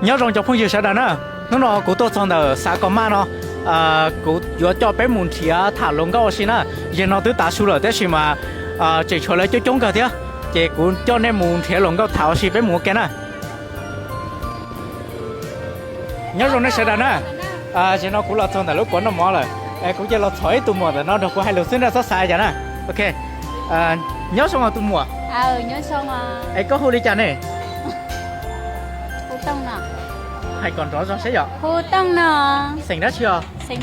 Nyob zoo cov phooj ywg sawv daws na, hnub no kuv tuaj txog ntawm xav kom maj no, kuv yuav coj peb mus nrhiav tham hluas nkauj ua si na. Yam no twb tav su lawm tab sis mas tseem tshuav lawv coob coob kawg thiab, ces kuv coj nej mus nrhiav hluas nkauj tham ua si, peb mus ua ke na. Nyob zoo nej sawv daws na, yam no kuv los txog ntawm lub puav noj mov lawm, kuv cia los txhom ib tug muam ntawm no nrog kuv hais lus xwb na, txhob xav cas na. Ok, nyob zoo os tus muam. Es koj hu li cas ne? Hais kom nrov zog seb yom. Xeem dab tsi os? Es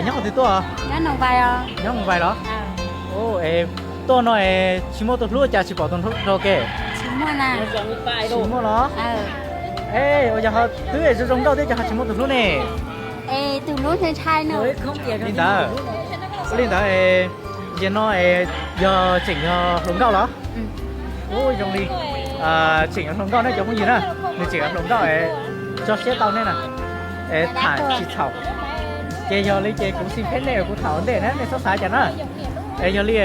nyob qhov twg tuaj? Nyob Moos Vais los? Tuaj no es tsis muaj tus hlub cas tsis pom tus hlub rau ke? Tsis muaj los? Es ua yog twb zoo zoo nkauj thiab cas ho tsis muaj tus hlub ne? Li ntawd, li ntawd, yam no yog tseem yog hluas nkauj los? Ub, zoo li tseem yog hluas nkauj na cov phooj ywg na, nws tseem yog hluas nkauj, tso siab tau nej na, tham tsis txhaum. Ces yog li ces kuv xin pheb nej, kuv tham ua ntej na, nej txhob xav cas na. Es yog li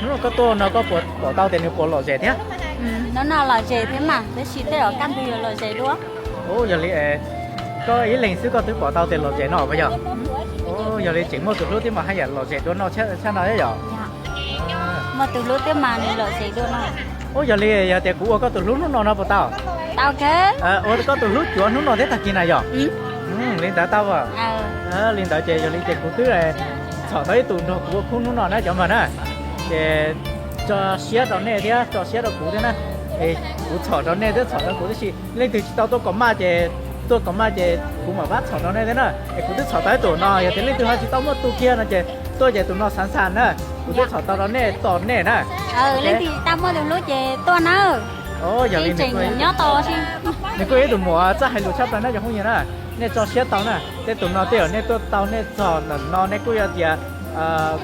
hnub no koj tuaj no koj puas pom tau tias nws puas lom zem thiab? Hnub no lom zem thiab mas, tab sis tej zaum kaj ntug yuav lom zem dua. Ub, yog li koj ib leeg xwb koj twb pom tau tias lom zem no puas yog? Ub, yog li tseem muaj tus hlub thiab mas haj yam lom zem dua no tshaj no thiab yom? Muaj tus hlub thiab mas nws lom zem dua no. Ub, yog li yog tias kuv ua koj tus hlub hnub no no puas tau? Ua koj tus hlub cuav hnub no thiab tag kis na yom? Li ntawd tau. Li ntawd ces yog li ces kuv twb txhom tau ib tug nrog kuv ua khub hnub no na cov npawg na. Ces tso siab rau nej thiab tso siab rau kuv thiab na. Es kuv txhom rau nej thiab txhom rau kuv tib si, leej twg tsis tau tuaj kom maj ces, tuaj kom maj ces kuv mam pab txhom rau nej thiab na. Es kuv twb txhom tau ib tug no, yog tias leej twg ho tsis tau muaj tus kiag no ces tuaj ces tus no xav xas na, kuv twb txhom tau rau nej tos nej na. Leej twg tsis tau muaj tus hlub ces tuaj na. Yog li nyob tau, nws kuj yog ib tug muam txawj hais lus tshaj plaws na cov phooj ywg na. Nej tso siab tau na, tej tus no tej zaum nej tuaj tau nej txog ntawm no nej kuj yog tias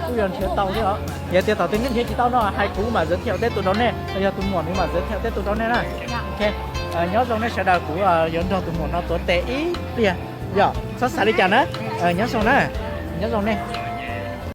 kuj yuav nrhiav tau thiab os. Yog tias thaum twg nej nrhiav tsis tau no hais kuv mam zov thiaum tej tus rau nej, los yog tus muam nws mam zov thiaum tej tus rau nej na. Nyob zoo nej sawv daws, kuv yuav nrog tus muam no tuav tes ib pliag yom, txhob xav li cas na. Nyob zoo na, nyob zoo nej.